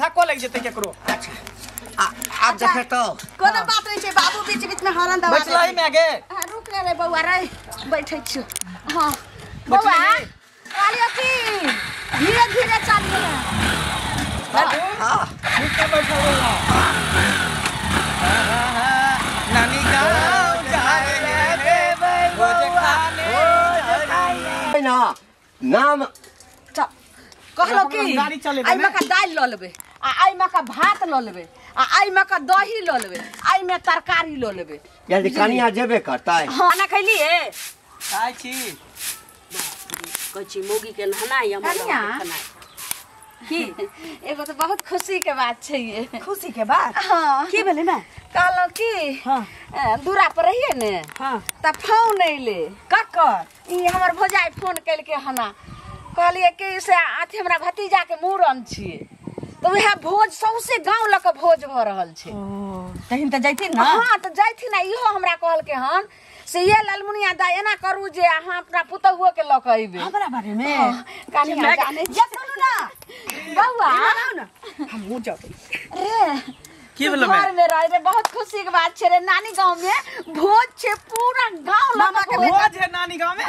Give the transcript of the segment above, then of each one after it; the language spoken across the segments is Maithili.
धक्को लग जेतै केकरो। अच्छा आब देखे तो कोनो बात नहीं छै बाबू, बीच बीच में हॉर्न दबा। बैठलही में गे? रुक रे बौआ रे, बैठै छी। हां बौआ कहलियो कि धीरे धीरे चलिए। हां ठीक है बैठल रहो। नानी गाँव जाए भोज खाने ना नाम कहलो कि आइ में का दाल ल लेबै, आ आइ में का भात ल लेबै, आ आइ में का दही ल लेबै, आइ में तरकारी ल लेबै। यदि कनिया जेबे करतै। हां ना खैलिए खाइ छी कहै छी मौगी के नहनाइ हम कनिया की एगो तो बहुत खुशी के बात छै ये। खुशी के बात? हाँ। की भेलै ना? कहलहुँ कि हाँ। दूरा पर रहिए ने। हाँ। त फोन अइले ककर? ई हमर भौजाई फोन केलकै हना, कहलिए कि से अथी हमरा भतीजा के मूड़न छियै, तो वएह भोज सौंसे गाँव लऽ के भोज भऽ रहल छै। तहिन तऽ जैथिन ना? हाँ तऽ जैथिन। इहो हमरा कहलकै हन से ये ललमुनिया दाइ एना करू जे अहाँ अपना पुतहुओ के लऽ के अयबै। हमरा बारे में कनिया जानै जे सुनू ना बौआ, ना हमहूँ जेबै रे। की भेलो घर में रह रे, बहुत खुशी के बात छै रे। नानी गांव में भोज छै, पूरा गांव मामा के भोज है नानी गांव में।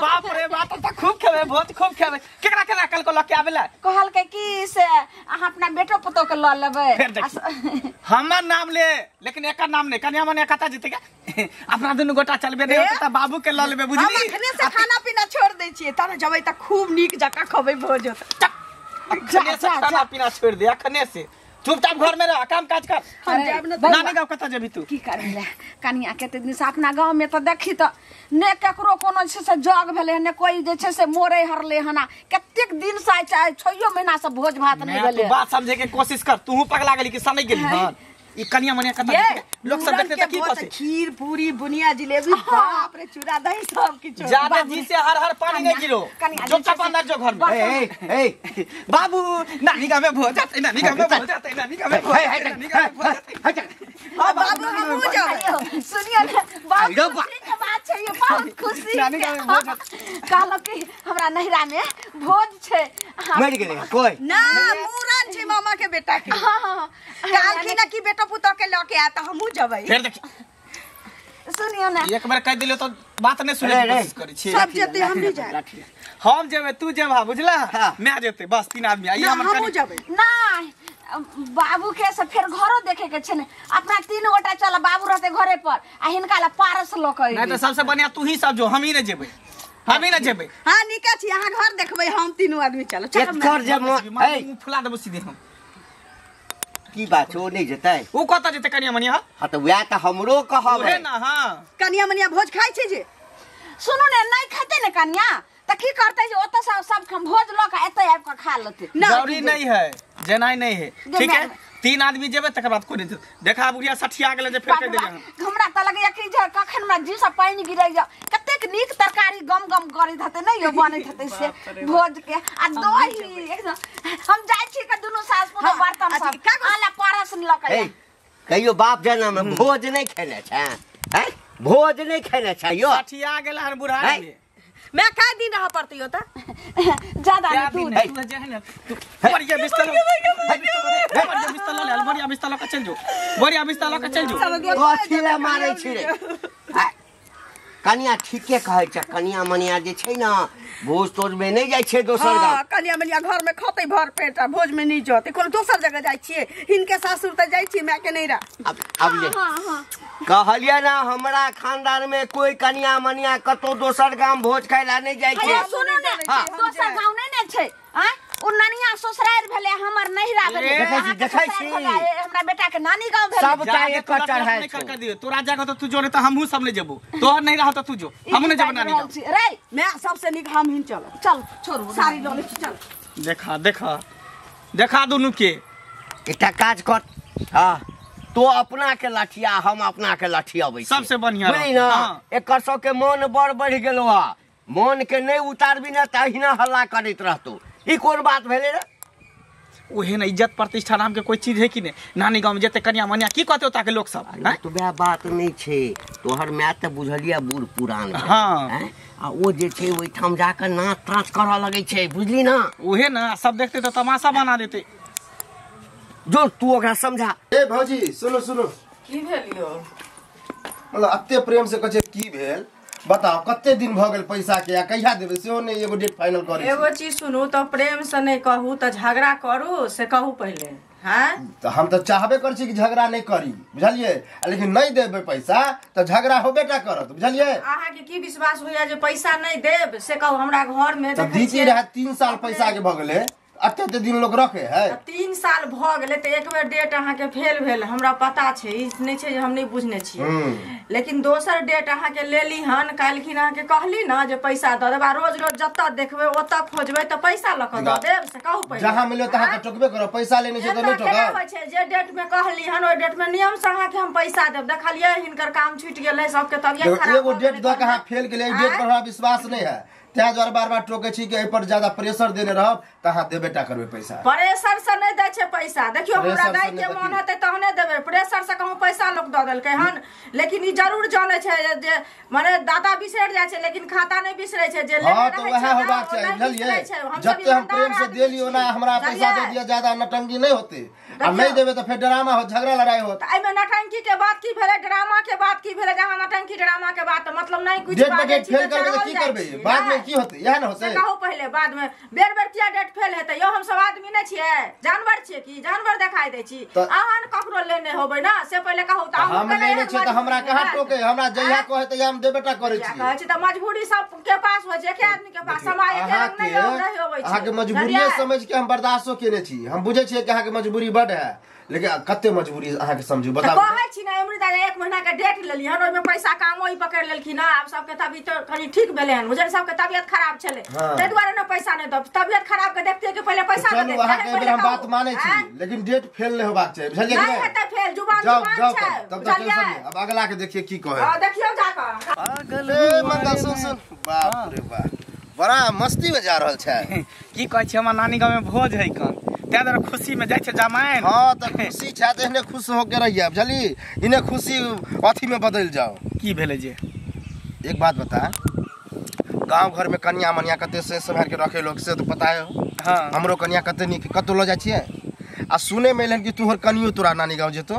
बाप रे बाप, त खूब खेबै भोज, खूब खेबै। केकरा केकरा कल को लके आबेला? कहलकै कि से अहाँ अपना बेटो पुतो के ल लेबै। फिर देखी हमर नाम ले लेकिन एकर नाम नहीं। कन्या मने कता जेतै के अपना दुनु गोटा चलबे नहीं होतै त बाबू के ल लेबै, बुझली? हम अखने से खाना पीना छोड़ दै छियै, तब जेबै त खूब नीक जकाँ खबै भोज होतै। अखने से खाना पीना छोड़ दे, अखने से चुपचाप घर में रह, काम काज कर। हम जाब न नानी गाँव कतऽ जेबी तू? की करबै कनिया के दिन से अपना गाँव में तो देखी त ने केकरो कोनो जे से जग भेलै ने कोई जे छै से मोरे हरले हना। कतेक दिन से आइ चाहे 6 महीना से भोज भात नहीं भेलै। तू बात समझे के कोशिश कर, तूहू पगला गेली कि सनै गेली हन? ई कनिया मनिया कतऽ जेतै? लोक सब देखते त की कहतै? खीर पूरी बुनिया जिलेबी, बाप रे चूड़ा दही सब किछु। जादे जी से हर हर पानी नहीं गिरो, चुपचाप अंदर जो घर में। ए ए बाबू नानी गाँव में भोज जाते, नानी गाँव में भोज जाते, नानी गाँव में भोज जाते, नानी गाँव में भोज जाते। हां बाबू हमहू जेबै। सुनियो ने बहुत खुशी के बात छै ये, बहुत खुशी। नानी गाँव में भोज कहलो कि हमरा नहिरा में भोज छै। मरि गेलै कोई ना? मूड़न छै मामा के बेटा के। हां कहलखिन ना कि बेटा पुतोह के लके आ त हमहू जेबै। फेर देखी सुनियो ना, एक बार कह दिलो तो बात नहीं सुने के कोशिश करै छी। सब जेतै हम नहीं जाए। हम जेबै तू जेबा, बुझला? मैं जेतै बस 3 आदमी। आई हमर हमहू जेबै ना बाबू के से फेर घरो देखे के छै ने। अपना 3 गोटा चल, बाबू रहते घरे पर आ हिनका ला पारस ल के। नहीं तो सबसे बढ़िया तू ही सब जो, हम ही नहीं जेबै, हम ही नहीं जेबै। हां निका छी, अहाँ घर देखबै, हम तीनू आदमी चलो। चल कर जे मुंह फुला देबो सीधे हम। की बात ओ नहीं जेतै? उ कतऽ जेतै कनिया मनिया? हां त वएह त हमरो कहब है ना। हां कनिया मनिया भोज खाइ छै जे सुनू ने, नहीं खेतै ने कनिया त की करतै जे ओतऽ सब सब भोज ल के एतै आबि के खा लेतै। जरूरी नहीं है, जेनाइ नहीं है, ठीक है? 3 आदमी जेबै तकर बाद कोई नहीं जेतै। देखा बुढ़िया सठिया गेलै जे फेर कहि देलियै। हमरा त लगैया कि जे कखन हमरा जी से पानि गिरैया। कतेक नीक तरकारी गम गम करैत हेतै नै यो बनैत हेतै से भोज के। आ दही एकदम। हम जाइ छी के दुनू सास पुतोह बर्तन सब आला पारस ल के। ए कहियो बाप जनम में भोज नहीं खेने छै? हैं भोज नहीं खेने छै यो? सठिया गेल हन बुढ़ा के। मैं कै दिन रह पड़ती होता? ज्यादा नहीं तू जे है ना तू बढ़िया बिस्तर बढ़िया बिस्तर ल ले, बढ़िया बिस्तर ल के चल जो, बढ़िया बिस्तर ल के चल जो। कथी ले मारै छी रे? कनिया ठीके कहै छै, कनिया मनिया जे छै ना भोज तोज में नहीं जाइ छै दोसर गाँव। हां कनिया मनिया घर में खतै भर पेट आ भोज में नहीं जतै। कोनो दोसर जगह जाइ छियै, हिनके सासुर त जाइ छियै, my के नहीं रह। अब ये कहलियै ना हमरा खानदान में कोई कनिया मनिया कतौ दोसर गाम भोज खाइ ला नहीं जाइ छै। सुनू ने दोसर गाँव नहीं ने छै। आँ उ ननिया ससुरारि भेलै, हमर नहिरा भेलै। देखै छी हमरा बेटा के नानी गाँव भेलै। सबटा एकर चढ़ाइ कर कर दियो। तोरा जगह त तू जो, नहीं त हमहू सब नहीं जेबो। तोहर नहीं रह त तू जो, हमहू नहीं जेबो नानी गाँव। रे मैं सबसे नीक हम ही चलो। चल छोड़ू साड़ी ल ले चल। देखा देखा देखा दुनू के एकटा काज कर। हां तो अपना के लाठिया हम अपना के लाठियाबै सबसे बढ़िया बुझली ना। एकर सबके मन बड़ बढ़ि गेलो हा, मन के नहीं उतारबी ना त अहिना हल्ला करैत रहतो। ई कोन बात भेलै रे? ओहे ना इज्जत प्रतिष्ठा नाम के कोई चीज है कि नहीं? नानी गाँव में जेते कनिया मनिया की कहते ओता के लोग सब? तो वएह बात नहीं छै। तोहर my त बुझलिया बूढ़ पुरान। हां आ ओ जे छै ओहिठाम जाके नाच ताच करऽ लगै छै, बुझली ना? ओहे ना सब देखते तो तमाशा बना देते। जो तू ओकरा समझा। ए भौजी सुनो सुनो, की भेल यो? मतलब अत्ते प्रेम से कहै छै की भेल? बताओ कते दिन भ गेल पैसा के आ कहिया देबै सेहो नै एगो डेट फाइनल करै। एगो चीज सुनू त प्रेम से नै कहू त झगड़ा करू से कहू पहिले। हां त हम त चाहबे करै छी कि झगड़ा नै करी, बुझलियै? लेकिन नै देबै पैसा त झगड़ा होबे टा करत, बुझलियै? अहाँ के की विश्वास होइया जे पैसा नै देब से कहू? हमरा घर में देखै छी रहे 3 साल पैसा के भ गेलै, अते दिन लोग रखे है। 3 साल भ गेलै त एक बेर डेट अहाँ के फेल भेल, हमरा पता छै, ई नै छै जे हम नै बुझने छियै, लेकिन दोसर डेट अहाँ के लेली हन, काल्हिखिन अहाँ के कहली ना जे पैसा the देब, आ रोज रोज जतऽ देखबै ओतऽ खोजबै त पैसा ल क the देब से कहू पहिले। जहाँ मिले तहाँ के टोकबे करब, पैसा लेने छै त नै टोकब। होइ छै जे डेट में कहली हन ओहि डेट में नियम से अहाँ के हम पैसा देब। देखलियै हिनकर काम छूटि गेलै, सबके तबियत खराब। एगो डेट the के अहाँ फेल गेलै, ई डेट पर हमरा विश्वास नै है, तैं दुआरे बार बार टोकै छी कि एहि पर ज्यादा प्रेशर देने रहब त अहाँ देबे टा करबै पैसा। प्रेशर से नै दै छै पैसा। देखियौ हमरा दै के मन हेतै तहने देबै, प्रेशर से कहूँ पैसा लोक दऽ देलकै हन। लेकिन ई जरूर जानै छै जे माने दादा बिसरि जाइ छै लेकिन खाता नै बिसरै छै, जे लेने रहै छै। हां त वएह होबाक चाही, बुझलियै? जते हम प्रेम से देली ओना हमरा पैसा दे दिया, ज्यादा नटंकी नै होतै। आ नै देबै त फेर ड्रामा हो, झगड़ा लड़ाई होत। एहि में नटंकी के बात की भेलै, ड्रामा के बात की भेलै? जहाँ नटंकी ड्रामा के बात मतलब नै कुछ बात। डेट फेल करबै त की करबै? बाद में की होतै? इएह ने होतै। कहू पहिले बाद में बेर बेर किया डेट फेल हेतै? यो हम सब आदमी नै छियै, जानवर छियै की? जानवर देखाई दै छी अहाँ ककरो लेने होबै ना से पहिले कहू। त हम लेने छियै त हमरा कहाँ टोके? हमरा जहिया कहै तहिया हम देबे टा करै छी। कहै छी त मजबूरी सब के पास होइ छै, एके आदमी के पास समय एके रंग नै होबै छै। अहाँ के मजबूरी समझ के हम बर्दाश्तो केने छी, हम बुझै छियै कि अहाँ के मजबूरी बड है, लेकिन कते मजबूरी अहाँ के समझू बताउ। कहै छी ने अमृता 1 महीना के डेट लेली हन, ओहिमे पैसा कामो ई पकड़ लेलखिन। आब सबके तबियत कनी ठीक भेलै हन, बुझल? सबके तबियत खराब छलै ताहि दुआरे ने पैसा नै दब। तबियत खराब के देखतियै कि पहिले पैसा दे। चलू अहाँ के बेर हम बात मानै छी, लेकिन डेट फेल नै होबाक चाही, बुझलियै? नै हेतै फेल, जुबान जुबान छै, बुझलियै? अब अगला के देखिए की कहै। हां देखियौ जा कऽ। पागल ए मंगल सुन सुन, बाप रे बाप, बड़ा मस्ती में जा रहल छै। की कहै छी, हमर नानी गांव में भोज है कन, तैं दुआरे खुशी में जाइ छै जमाइन। हां त खुशी छै त एहने खुश होके रहिए, बुझली? इने खुशी अथी में बदल जाओ। की भेलै जे? एक बात बता, गांव घर में कन्या मनिया कते से सम्हार के रखे लोग से तो पता है। हां हमरो कन्या कते नीक, कतो ल जाइ छियै? आ सुने में एलन कि तोहर कनियो तोरा नानी गांव जेतो।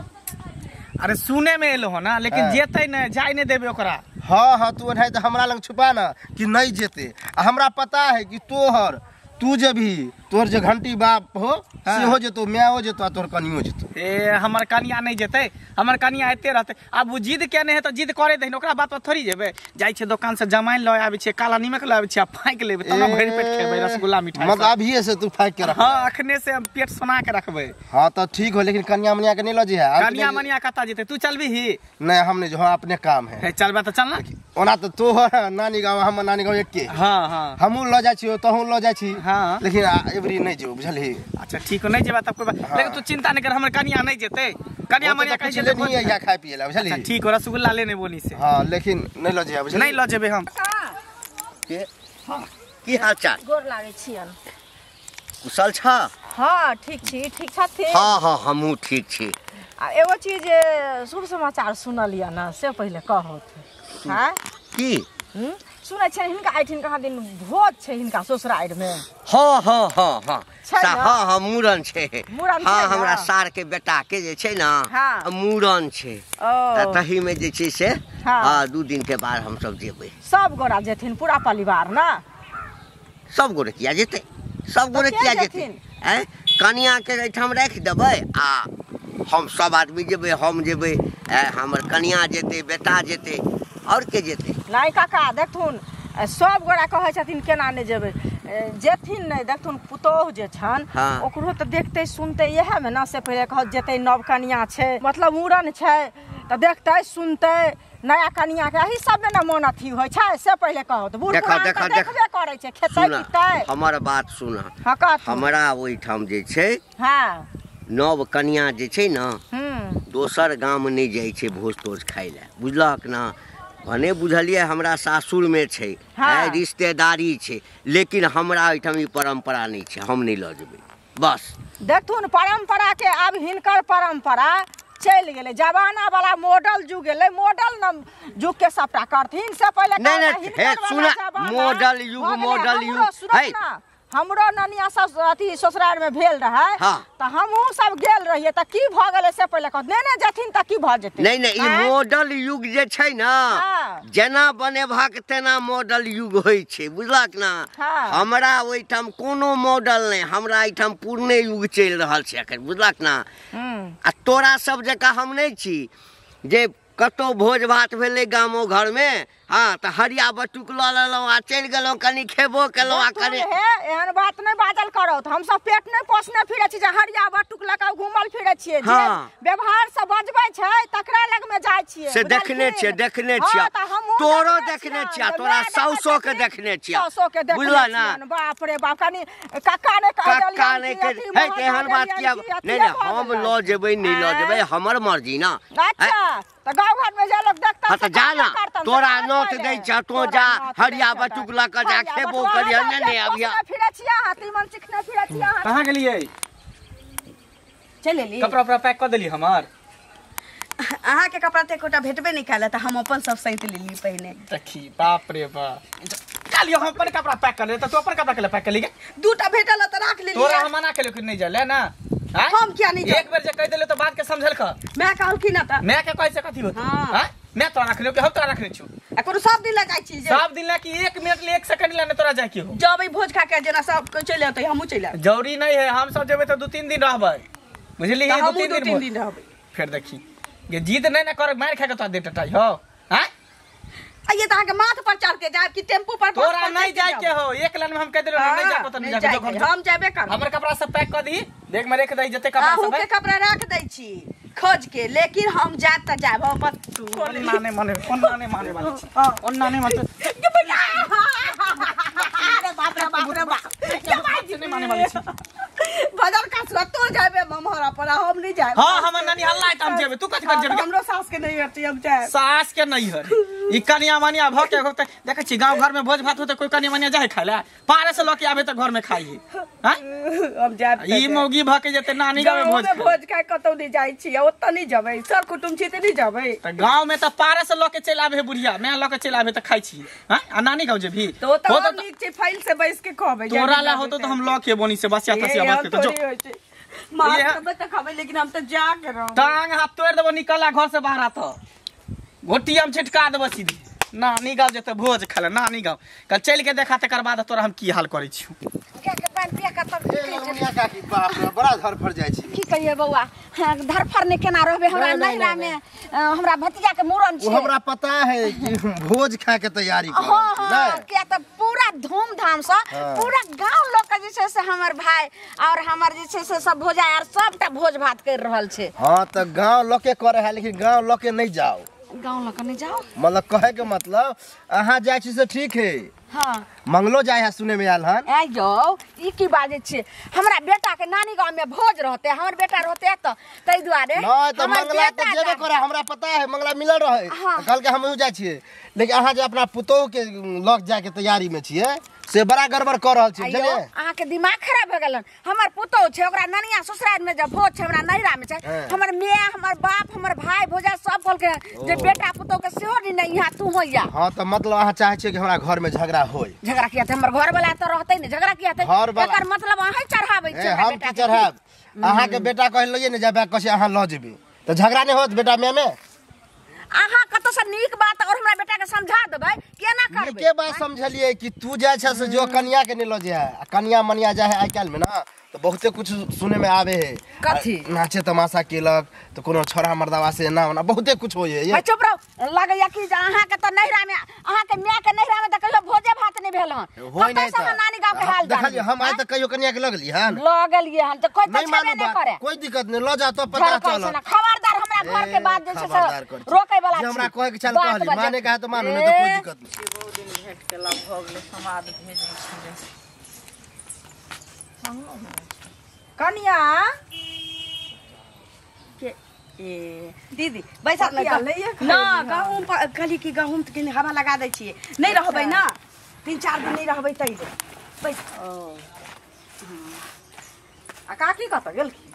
अरे सुने में एलो हो ना, लेकिन जेतै नै, जाय नै देबै ओकरा। हाँ हाँ तू एनाहि त हमरा लग छुपा ना कि नहीं जेते। आ हमरा पता है कि तोहर तू जे भी तोहर जे घंटी बाप हो सेहो जेतो, मायो जेतो आ तोहर कनियो जेतो। ए हमर कनिया नहीं जेतै, हमर कनिया एते रहतै। आब ओ जिद केने है त जिद करे दहिन, ओकरा बात पर थोड़ी जेबै। जाइ छै दोकान से जमाइन ल आबै छै, काला नीमक ल आबै छै, आ फाँकि लेबै तब भरि पेट खेबै रसगुल्ला मिठाई। मतलब अभिये से तू फाँकि के रख? हां अखने से हम पेट सुना के रखबै। हां त ठीक हो, लेकिन कनिया मनिया के नहीं ल जइहे। कनिया मनिया कतऽ जेतै? तू चलबी ही? नहीं हम नहीं, जो अपने काम है। चलबे त चल ना। ओना त तोहर नानी गाँव हमर नानी गाँव एके। हां हां हमहूँ ल जाइ छी तोहूँ ल जाइ छी। हां लेकिन एबरी नहीं जेबो, बुझलही? अच्छा ठीक हो, नहीं जेबा तब कोई बात, लेकिन तू चिंता नहीं कर, हमर कनिया नहीं जेतै। कनिया मनिया कहि जेतै नहीं है खाय पिए ला, बुझलही? अच्छा ठीक हो, रसगुल्ला लेने बोनी से। हां लेकिन नहीं ल जेबे, बुझलही? नहीं ल जेबे हम। के हां की हाल चाल? गोर लागै छियन। कुशल छ? हां ठीक छी। ठीक छथिन? हां हां हमहूँ ठीक छी। आ एगो चीज शुभ समाचार सुनलियै ना से पहिले कहू। हां की? सुनै छियनि हिनका एहिठाम कहाँ दिन भोज छै हिनका ससुरारि में। हाँ हाँ हाँ हाँ हाँ हाँ मूड़न छै। मूड़न? हाँ हमरा सार के बेटा के जे छै ना मूड़न छै, त तही में जे छै से हाँ 2 दिन के बाद हम सब जेबै। सब गोरा जेथिन पूरा परिवार ना? सब गोरे किया जेतै, सब गोरे किया जेतै? आँय कनिया के एहिठाम राखि देबै आ हम सब आदमी जेबै। हम जेबै, हमर कनिया जेतै, बेटा जेतै, और के जेतै? नहीं काका देखथुन सब गोरा कहै छथिन केना नहि जेबै, जेथिन नहि। देखथुन पुतोहु जे छनि ओकरो तऽ देखतै सुनतै इएह मे ना। से पहिले कहत जेतै नव कनिया छै, मतलब मूड़न छै तऽ देखतै सुनतै नया कनिया के, एही सब मे ना मोन अथी होइ छै। से पहिले कहत बूढ़ पुरान तऽ देखबे करै छै, खेतै पीतै। हमर बात सुन, हमरा ओहिठाम जे छै हाँ नव कनिया जे छै ना दोसर गाम नहि जाइ छै भोज तोज खाइ लए, बुझलक ना? भने बुझलियै हमरा सासुर में छै, रिश्तेदारी छै, लेकिन हमरा ओहिठाम ई परंपरा नहीं छै, हम नहीं ल जेबै। बस देखथुन परंपरा के आब हिनकर परंपरा चलि गेलै, जमाना वाला मॉडल जुग गेलै, मॉडल न जुग के सबटा करथिन। से पहिले नहीं नहीं सुन, मॉडल युग मॉडल युग है। हमरो ननिया सब अथी ससुराल में भेल रहे त हमहू सब गेल रहिए त की भ गेलै से पहिले कह नै नै जथिन त की भ जेतै। नहीं नहीं, ई मॉडल युग जे छै ना, जेना बनेबाक तेना मॉडल युग होइ छै, बुझलक ना। हमरा ओहिठाम कोनो मॉडल नहीं, हमरा एहिठाम पुरने युग चलि रहल छै एखन, बुझलक ना। आ तोरा सब जकाँ हम नहीं छी जे कतौ भोज भात भेलै गामो घर में, हाँ त हरिया बटुक ल लेलहुँ आ चलि गेलहुँ, कनि खेबो केलहुँ आ कनि। एहन बात नहीं बाजल करो, हम सब पेट नहीं पोसने फिरे छी जे हरिया बटुक लऽ कऽ घूमल फिरे छियै। जे व्यवहार से बजबै छै तकरा लग में जाइ छियै, से देखने छियै, देखने छियै, तोरो देखने छियै, तोरा साउसो के देखने छियै, बुझल ना। बाप रे बाप, कनि कक्का ने कह कक्का ने हे, एहन बात किया? नहीं नहीं, हम लऽ जेबै नहीं लऽ जेबै हमर मर्जी ना। अच्छा त गाँव घर में जे लोग देखता त जा ना, तोरा नोत दै छ, तो जा हरिया बटुक ल के जा खेबो करिय। नहीं नहीं, अभी फिरे छियै अहाँ तीमन चिखने फिरे छियै अहाँ। कहाँ गेलियै? चल एली, कपड़ा उपड़ा पैक क देली हमर। अहाँ के कपड़ा त एकोटा भेटबे नहीं कैल त हम अपन सब सैत लेली पहिने। देखी बाप रे बाप, कालियो हम अपन कपड़ा पैक कर ले त तू अपन कपड़ा के पैक कर ली? दूटा भेटल त राख लेली। तोरा हम मना केलियो कि नहीं जाले ना, हम क्या नहीं? एक बेर जे कह देले तो बात के समझल क। मैं कहलखिन ना त मैं के कहै से कथी होत? हां, मैं तोरा रखलियो कि हम तोरा रखने छु? आ कोनो सब दिन ला जाइ छी जे सब दिन ला कि 1 मिनट ले 1 सेकंड ला ने तोरा जाय के हो? जबै भोज खा के जेना सब चलि औतै हमहु चलि आब। जरूरी नहीं है, हम सब जेबै त 2-3 दिन रहबै, बुझली? 2-3 दिन रहबै। फिर देखी ये जीत नहीं ना कर, मार खा के तोरा दे टटाई हो। हां आइए त अहाँ के माथ पर चढ़ के जाब कि टेम्पू पर? तोरा नहीं जाय के हो, एक लाइन में हम कह देलो नहीं जा को त नहीं जा, हम जाबे कर। हमर कपड़ा सब पैक कर दी, देख में रख दई जते कपड़ा सब है, के कपड़ा रख दै छी खोज के, लेकिन हम जाब त जाब हम अपन। ओन्ना ने माने, ओन्ना ने माने वाली छी, ओन्ना ने माने। अरे बाप रे बाप रे बाप, के बात नहीं माने वाली छी। बदल का तो जाबे ममहरा पर, हम नहीं जाब। हां, हमर नानी हल्ला है त हम जेबे, तू कथि कर जेबे? हमरो सास के नहीं हरती, हम जाब। सास के नहीं हर, ई कनिया मनिया भ के होते देखै छी गांव घर में भोज भात होते, कोई कनिया मनिया जाय खाय ला, पारे से ल के आबे त घर में खाई। हां हम जाब। ई मौगी भ के जेते नानी गांव में भोज में भोज खाय कतौ नहीं जाय छी, ओत नहीं जबै, सर कुटुम छी त नहीं जबै। त गांव में त पारे से ल के चल आबे बुढ़िया, मैं ल के चल आबे त खाय छी। हां, आ नानी गांव जेबी त ओत हम नीक छै, फाइल से बैस के खबै। तोरा ला होतो त हम ल के बोनी से बसिया तसिया बात के जो मार खबै त खबै, लेकिन हम त जा के रहब। टांग हाथ तोड़ देबो, निकला घर से बाहर आ त गोटी हम छिटका देबो सीधी। नानी गाँव जेते भोज खाले नानी गाँव कल चल के देखा, तकर बाद तोरा हम की हाल करै छी। के के पानि पिया के तब काकी बाप रे बड़ा धरफर जाइ छी। की कहिए बौआ, धरफर ने केना रहबे? हमरा नैहरा में हमरा भतीजा के मूड़न छै। वो हमरा पता है कि भोज खा के तैयारी कर। हां, किया त पूरा धूमधाम से पूरा गांव लोग के जे छै से हमर भाई और हमर जे छै से सब भोजा यार सबटा भोज भात कर रहल छै। हां त गांव लोग के करे है, लेकिन गांव लोग के नहीं जाओ। गांव लोग के नहीं जाओ मतलब कहे के मतलब अहाँ जाइ छी से ठीक है। हां, मंगलो जाय है सुने में आयल हन। ए यौ, ई की बाजै छी? हमरा बेटा के नानी गांव में भोज रहते, हमर बेटा रहते त तै दुआरे। नहीं त मंगला त जेबे करे, हमरा पता है मंगला मिलल रहे। कल के हमहु जाइ छियै, लेकिन अहाँ जे अपना पुतोह के लग जाय के तैयारी में छियै से बड़ा गड़बड़ कर रहल छी, बुझलियै? अहाँ के दिमाग खराब भ गेलन। हमर पुतोह छै, ओकरा ननिया ससुराल में जब भोज छै, हमरा नैहरा में छै। हमर my, हमर बाप, हमर भाई भौजाई सब कहलकै जे बेटा पुतोह के सेहो नहीं यहाँ तू होइया। हां त मतलब अहाँ चाहै छियै कि हमरा घर में झगड़ा होय? झगड़ा किया त हमर घर वाला त रहतै ने, झगड़ा किया त? एकर मतलब अहाँ चढ़ाबै छी? हम की चढ़ाब? अहाँ के बेटा कहलियै ने जाबे कहै अहाँ ल जेबै त झगड़ा नहीं होत बेटा my में? अहाँ कतौ से नीक बात और हमरा बेटा के समझा देबै, केना करबै? नीके बात समझलियै कि तू जाइ छ से जो कनिया के नहीं ल जाय, आ कनिया मनिया जाय है आइ काल्हि में ना तो बहुते कुछ सुने में आवे है। कथी? नाचे तमाशा केलक तो कोनो छोरा मर्दावा से ना होना बहुते कुछ होय है। चुप रहो, लगैया कि अहाँ के त नैहरा में, अहाँ के my के नैहरा में त कहियो भोजे भात नहीं भेल हन। होय नहीं त नानी गांव के हाल देखलियै हम आइ त कहियो कनिया के लगली हन? लगलियै हन त कोई त छेबे नहीं करे। कोई दिक्कत नहीं, ल जा तो पता चलत। खबरदार हमरा घर के बात जे छै से रोकै वाला छी। हमरा कहै के चल कहली, माने के है त मानू, नहीं त कोई दिक्कत नहीं। बहुत दिन भेट केला भ गेलै, समाद भेजै छी कनिया के। ए दीदी बैसा ना, गहूम कहली कि गहूम के हवा लगा दै छियै, नहीं रहबै ना 3-4 दिन नहीं रहबै तै बैस। आ काकी कतऽ गेलखिन?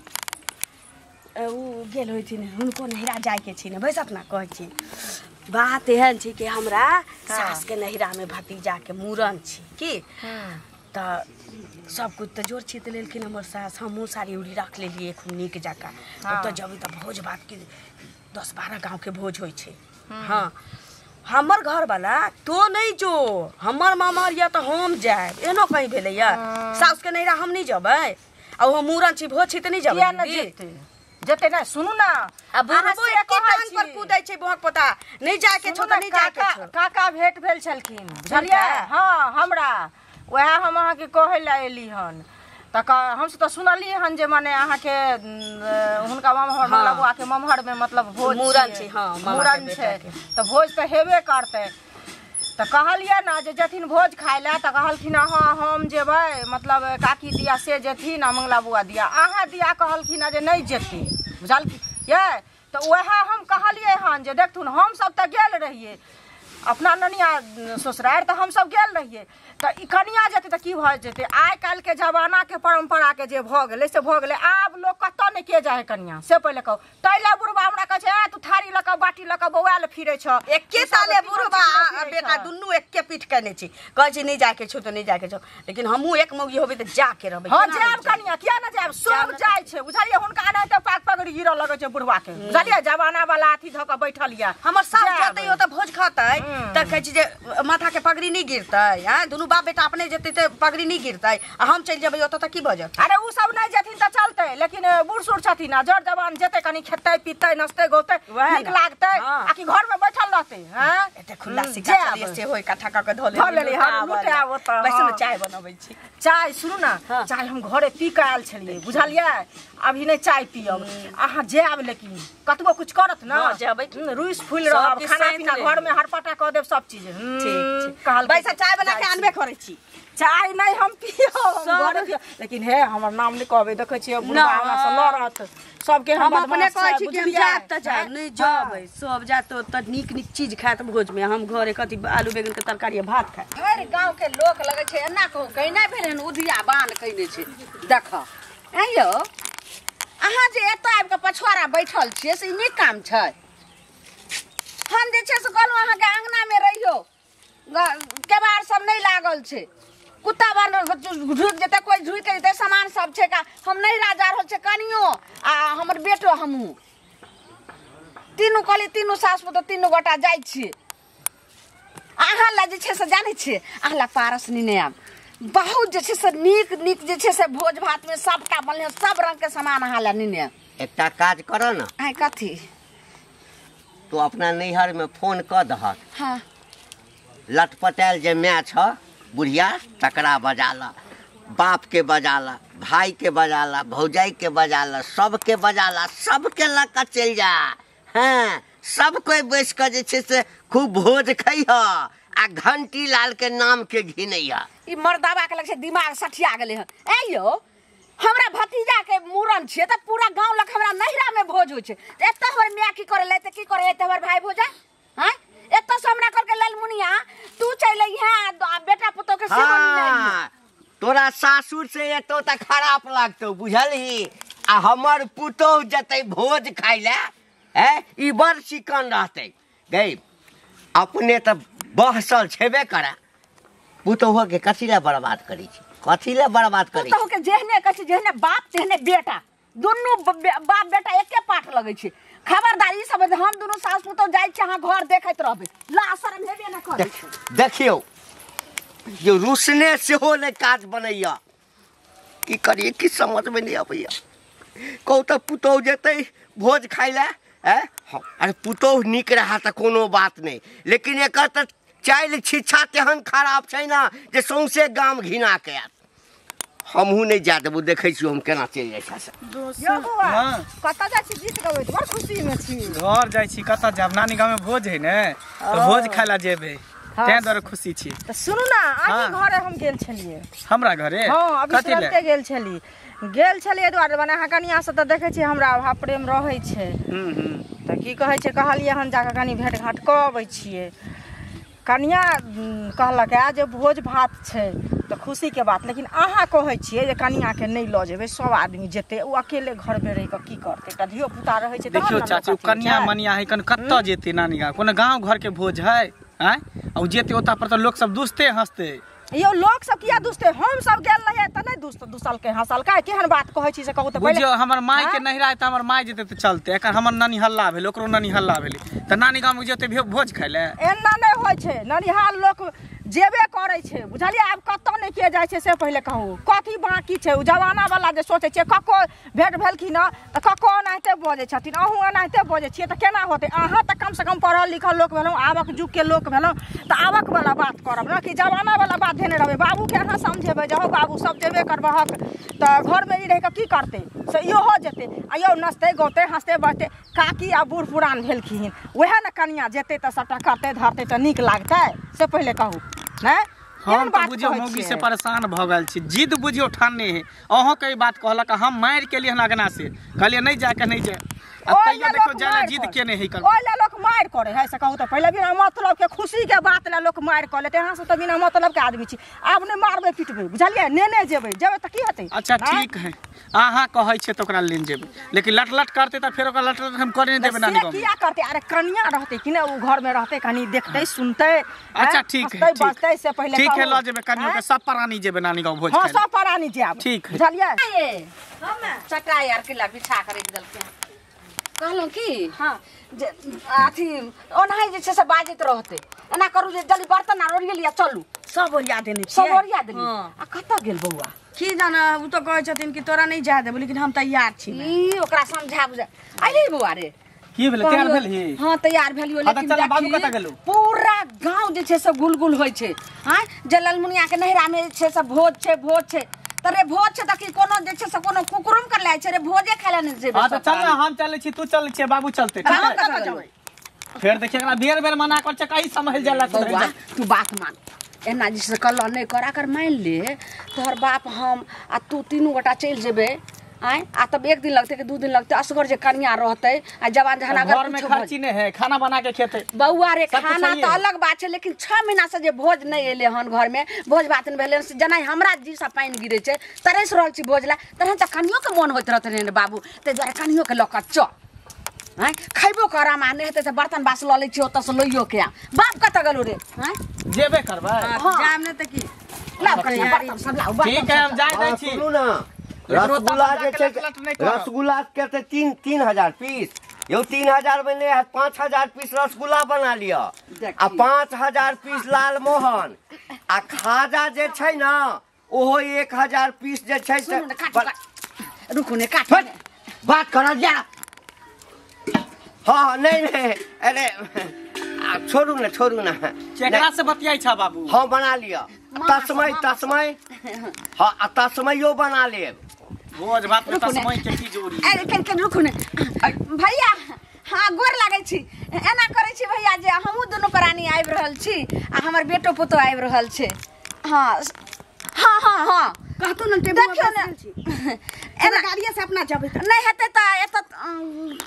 उ गेल होइथिन, हुनको नैहरा जायके छै ने, बैसत ना कहै छी। बात एहन छै कि हमरा सास के नैहरा में भतीजा के मूड़न छै की। तऽ सब कुछ तऽ जोर छीत लेलखिन हमर सास। हमहूँ साड़ी उड़ी रख लेलियै खूब नीक जकाँ। ओतऽ जेबै तऽ भोज भातके 10-12 गाँवके भोज होइ छै। हाँ हमर घरवाला तो नहीं जो, हमर मामा या तऽ हम जायब, एहनो कहीं भेलैया? सासुके नैहरा हम नहीं जेबै, आ ओहो मूड़न छी भोज छी तऽ नहीं जेबै? जेतै जेतै ना। सुनू ना, आ बुढ़बो एके टांग पर कूदै छै बहक पता नहीं जाके छौ तऽ नहीं जाके छौ। काका भेंट भेल छलखिन बुझलियै? हाँ हमरा वएह हम अहाँके कहै लए एली हन। तऽ हमसब तऽ सुनलियै हन जे मने अहाँके हुनका ममहर मंगला बुआके ममहरमे मतलब भोज मूड़न छै। हाँ मूड़न छै तऽ भोज तऽ हेबे करतै। तऽ कहलियै ने जे जेथिन भोज खाइ लए तऽ कहलखिन हँ हम जेबै, मतलब काकी दिया से जेथिन आ मंगला बुआ दिया, अहाँ दिया कहलखिन जे नहि जेतै बुझलखिन यै। तऽ वएह हम कहलियै हन जे देखथुन हमसब तऽ गेल रहियै अपना ननिया ससुरारि, तऽ हमसब गेल रहियै, तऽ ई कनिया जेतै तऽ की भऽ जेतै? आइ काल्हिके जमानाके परम्पराके जे भऽ गेलै से भऽ गेलै। आब लोक कतऽ नहि के जाइ है कनिया से पहिले कहू। ताहि लए बुढ़बा हमरा कहै छै तू थारी लऽ कऽ बाटी लऽ कऽ बौआयल फिरै छौ। एके साले बुढ़बा आ बेटा दुनू एके पीठ केने छै, कहै छै नहि जाके छौ तऽ नहि जाके छौ, लेकिन हमहूँ एक मौगी होबै तऽ जाके रहबै। हाँ जायब कनिया, किया ना जायब? सब जाइ छै बुझलियै। हुनका एनाहिते पाग पगड़ी गिरऽ लगै छै बुढ़बा के बुझलियै। जमाना वाला अथी धऽ कऽ बैठल यऽ। हमर सास जेतै ओतऽ भोज खतै तऽ कहै छै जे माथा के पगड़ी नहि गिरतै, आँय दुनू बाप बेटा अपने जेतै तऽ पगड़ी नहि गिरतै, आ हम चलि जेबै ओतऽ तऽ की भऽ जेतै? अरे ओ सब नहि जेथिन तऽ चलतै, लेकिन बूढ़ सूढ़ छथिन आ जर जवान जेतै कनि खेतै पीतै नचतै गौतै नीक लागतै, आ कि घर में बैठल रहतै? हैं एते खुला सिक्का चलिए से होय इकट्ठा कऽ के धऽ लेली। हम लुटे आब ओतऽ। बैसू ने, चाय बनबै छी। चाय सुनू ना, चाय हम घरे पी कऽ आयल छलियै बुझलियै। अभी नहि चाय पियब, अहाँ जायब लेकिन कतबो कुछ करत ना जेबै, रुइस फूल रहब, खाना पीना घर में हरपटा कऽ देब सब चीज। ठीक छै बैसा, चाय बना के आनबे करै छी। चाय नहीं हम पियब, हम घरे पियब, लेकिन हे हमर नाम नहि कहबै, देखै छियै बुढ़बा हमरा से लड़त सबके। हम अपने कहै छी कि हम जायब तऽ जायब, नहि जेबै सब जायत तऽ नीक नीक चीज खायत भोज में, हम घरे कथी आलू बैगन के तरकारी भात खायब। भरि गाँव के लोक लगै छै एना कहू कहिना भेलै हन उधिया बान कयने छै। देख ऐं यौ, अहाँ जे एतऽ आबि कऽ पछुआरा बैठल छियै से ई नीक काम छै? हम जे छै से कहलहुँ अहाँके अङ्गनामे रहियौ, केबाड़ सब नहि लागल छै, कुत्ता बार ढुकि जेतै, कोइ ढुकि जेतै, सामान सब छै का। हम नहि जा रहल छै कनियो आ हमर बेटो हमहूँ तीनू कहली तीनू सास पुतोह तीनू गोटा जाइ छियै। अहाँ लए जे छै से जानै छियै अहाँ लए पारस नेने आयब, बहुत जे छै से नीक नीक जे छै से भोज भातमे सबटा बनलै, सब रङ्गके सामान अहाँ लए नेने आयब। एकटा काज करऽ ने। आइ कथी? तू अपना नैहरमे फोन कऽ दहक। हाँ लटपटायल जे माय छ बुढ़िया तकरा बजा ला, बाप के बजा ला, भाई के बजा ला, भौजाई के बजा ला, सबके बजा ला, सबके लऽ कऽ चलि जा। हाँ सब कोइ बैस कऽ जे छै से खूब भोज खैह आ घंटी लाल के नाम के घिनैह। ई मर्दाबा के लगै छै दिमाग सठिया गेलै हन। ऐं यौ हमरा भतीजा के मूड़न छियै तऽ पूरा गाँव लग हमरा नैहरा में भोज होइ छै, तऽ एतऽ हमर माय की करै लए, की करै एतऽ हमर भाय भोजा? हाँ एतऽ से हमरा कहलकै ललमुनिया तू चलि अइहे बेटा पुतोह के सेहो नेने अइहे। तोरा सासुर से एतौ तऽ खराब लागतौ बुझलही, आ हमर पुतोह जेतै भोज खाइ लए हैं ई बड़ चिकन रहतै। गई अपने तऽ बहसल छेबे करा, पुतोह के कथी लए बर्बाद करै छी, कथी लए बर्बाद करै छी? पुतोह के जेहने कहै छै जेहने बाप तेहने बेटा, दुनू बाप बेटा एके पाठ लगै छै। खबरदार ई सब हम दुनू सास पुतोह जाइ छी अहाँ घर देखैत रहबै, ला शरम हेबे नहि करै छै। देखियौ यो रुसने सेहो नहि काज बनैया, की करियै की समझमे नहि अबैया। कहू तऽ पुतोह जेतै भोज खाइ लए हैं, अरे पुतोह नीक रहा तऽ कोनो बात नहि, लेकिन एकर तऽ चालि छिच्छा तेहन खराब छै ने जे सौंसे गाम घिना के आयत। हमहूँ नहि जा देबो, देखै छियौ हम केना चलि जाइ छै। कतऽ जाइ छी गीत गबैत? बड़ खुशीमे छी। घर जाइ छी, कतऽ जायब? नानी गाँवमे भोज है ने, तऽ भोज खाइ लए जेबै, तैं दुआरे खुशी छी। तऽ सुनू ने, अहीं घरे हम गेल छलियै। हमरा घरे? हाँ अभी तुरन्ते गेल छली। गेल छलियै दुआरे मने अहाँ कनिया से तऽ देखै छियै हमरा अभाव प्रेम रहै छै, तऽ की कहै छै कहलियै हन जाकऽ कनि भेँट घाँट कऽ अबै छियै। कनिया कहलक जे भोज भात छै तऽ खुशीके बात, लेकिन अहाँ कहै छियै जे कनियाके नहि लऽ जेबै, सब आदमी जेतै, ओ अकेले घरमे रहि कऽ की करतै? एकटा धियो पुता रहै छै। देखियौ चाची, ओ कनिया मनिया है कन कतऽ जेतै नानी गाँव? कोनो गाँव घरके भोज है आँय, आ ओ जेतै ओतऽ पर तऽ लोक सब दुसते हँसते। यो लोक सब किया दुसते हम सब गेल रहिए त नै दुसल के हसल का केहन बात कहै छी से कहू त पहिले बुझियो हमर माई के नहिरा त हमर माई जेते त चलते एकर हमर नानी हल्ला भेल ओकरो नानी हल्ला भेल त नानी गाम जेते भोज खाइ ले एना नै होय छै ननिहाल लोक जेबे करै छै बुझलियै आब कतौ नै के जाइ छै से पहिले कहू कथी बाकी छै उ जमाना वाला जे सोचै छै कको भेट भेलखिन त कको एनाहिते बजै छथिन अहूँ एनाहिते बजै छियै त केना होतै अहाँ त कम से कम पढ़ल लिखल लोक भेलहुँ आबक युग के लोक भेलहुँ त आबक वाला बात करब न कि जमाना वाला बात धेने रहबै बाबूके अहाँ समझेबै जे हौ बाबू सब जेबे करबहक त घरमे ई रहि कऽ की करतै से इहो जेतै आ यौ नचतै गौतै हँसतै बजतै काकी आ बूढ़ पुरान भेलखिन वएह ने कनिया जेतै तऽ सबटा करतै धरतै तऽ नीक लागतै से पहिले कहू नहि हम तऽ बुझियौ मौगी से परेशान भऽ गेल छी जिद बुझियौ ठानने है अहूँ के बात कहलक हम मारि केलियै हन अगना से कहलियै नहि जाके नहि जाय तैयो देखो जाय जिद केने है ओहि लए लोक मारि करै है से कहू तऽ पहिले बिना मतलब के खुशी के बात लए लोक मारि कऽ लेतै अहाँ सब तऽ बिना मतलब के आदमी छी आब नहि मारबै पिटबै बुझलियै नेने जेबै जेबै तऽ की हेतै अच्छा ठीक है अहाँ कहै छियै तऽ ओकरा लेने जेबै लेकिन लट लट करतै तऽ फेर ओकरा लट लट हम करे नहि देबै नानी गाँव किया करतै अरे कनिया रहतै कि नहि ओ घर में रहतै कनी देखतै सुनतै अच्छा ठीक है बजतै से पहिले ठीक है लऽ जेबै कनियो के सब प्राणी जेबै नानी गाँव भोज हां सब प्राणी जायब ठीक है बुझलियै हम चटाई आर के ला बिछा के रख देलकै कहलहुँ की हां जे अथी ओनाहि जे छै से बाजैत रहतै एना करू जे जल्दी बर्तन आर ओरिया लिअ चलू सब ओरिया देने छियै सब ओरिया देली आ कतऽ गेल बौआ की जाना उ तो कहै छथिन कि तोरा नहीं जाय देबो लेकिन हम तैयार छी ई ओकरा समझा बुझा अइली बौआ रे की भेलै तैयार भेलही हां तैयार भेलियो लेकिन चल बाबू कतऽ गेलौ पूरा गांव जे छै से गुलगुल होय छै हां जे ललमुनिया के नहिरा में जे छै से भोज छै भोज छै त रे भोज छै त की कोनो जे छै से कोनो कुकुरुम कर लाय छै रे भोजे खाय ले नै जेबै हां त चल ना हम चलै छी तू चलै छी बाबू चलते ठीक है जेबै फेर देखिए एकरा बेर बेर मना कर छै कहीं समझ जाला बौआ तू बात मान एना जे से कलह नहि कर अगर मान ले तोहर बाप हम आ तू तीनू गोटा चलि जेबै आँय आ तब एक दिन लगतै कि 2 दिन लगतै असगर जे कनिया रहतै आ जवान जहान अगर घर में खर्ची नहीं है खाना बना के खेतै बौआ रे खाना तऽ अलग बात छै लेकिन 6 महीना से जे भोज नहि एलै हन घर में भोज भात नहि भेलै जेना हमरा जी से पानि गिरै छै तरसि रहल छी भोज लए तहन तऽ कनियो के मोन होइत रहतै ने बाबू ताहि दुआरे कनियो के लऽ कऽ चल आँय खैबो करम आ नहि हेतै तऽ बर्तन बासन लऽ लै छी ओतऽसँ लइयो के आम बाप कतऽ गेलौ रे आँय जेबे करबै जाम नहि तऽ की लाउ कनिया बर्तन सब लाउ ठीक है हम जाय दै छी सुनू ना रसगुल्ला जे छै रसगुल्ला के तऽ 3000 पीस यौ 3000 में नहि हैत 5000 पीस रसगुल्ला बना लिअ आ 5000 पीस लालमोहन आ खाजा जे छै ने ओहो 1000 पीस जे छै से रुकू ने काट बात करल जा हाँ नहीं नहीं अरे छोड़ू ना छोड़ू ना केकरा से बतियाई छा बाबू हाँ बना लिया तस्मय तस्मय हाँ आ तस्मयो बना लेब भोज भात में तस्मय के की जोड़ी अरे कन कन रुकू ने भैया हाँ गोर लागै छी एना करै छी भैया जे हमहूँ दुनू प्राणी आबि रहल छी आ हमर बेटो पुतो आबि रहल छै हाँ हाँ हाँ हाँ कहतो न देखियौ ने एना गाड़िए से अपना जेबै नहि हेतै तऽ एतऽ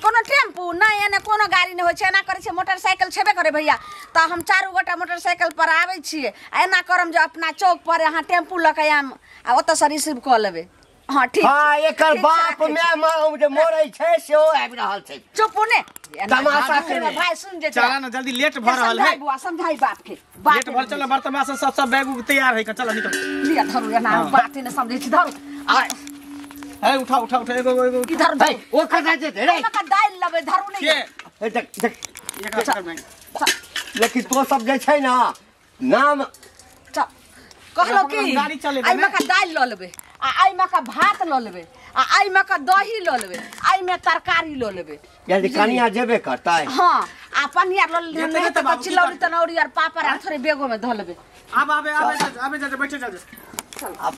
कोनो टेम्पू नहि एने कोनो गाड़ी नहि होइ छै एना करै छै मोटरसाइकिल छेबे करै भैया तऽ हम चारू गोटा मोटरसाइकिल पर आबै छियै आ एना करम जे अपना चौक पर अहाँ टेम्पू लऽ कऽ आयब आ ओतऽसँ रिसीव कऽ लेबै हाँ ठीक हाँ एकर बाप my जे मरै छै सेहो आबि रहल छै चुप ने तमाशा करे भाई सुन जे चला ना जल्दी लेट भऽ रहल है बुआ समझाई बाप के लेट भऽ चल बर्तन बासन सब सब बैग उग तैयार है चल निकल लिया धरू एना बात ने समझै छी धरू आ ए उठा उठा उठा एगो एगो इधर है ओ कथा जे रे का दाल लेबै धरू नहीं के ए देख देख एकरा लेकिन तो सब जे छै ना नाम कहलो कि आइ में का दाल ल लेबै आ आइ में का भात ल लेबै आ आइ में का दही ल लेबै आइ में तरकारी ल लेबै यदि कनिया जेबे करतै हां आ पनिया ल लेबै त चिलौरी तनौरी और पापड़ आर थोड़े बेगो में ध लेबै आब आबे आबे आबे जा बैठे जा आ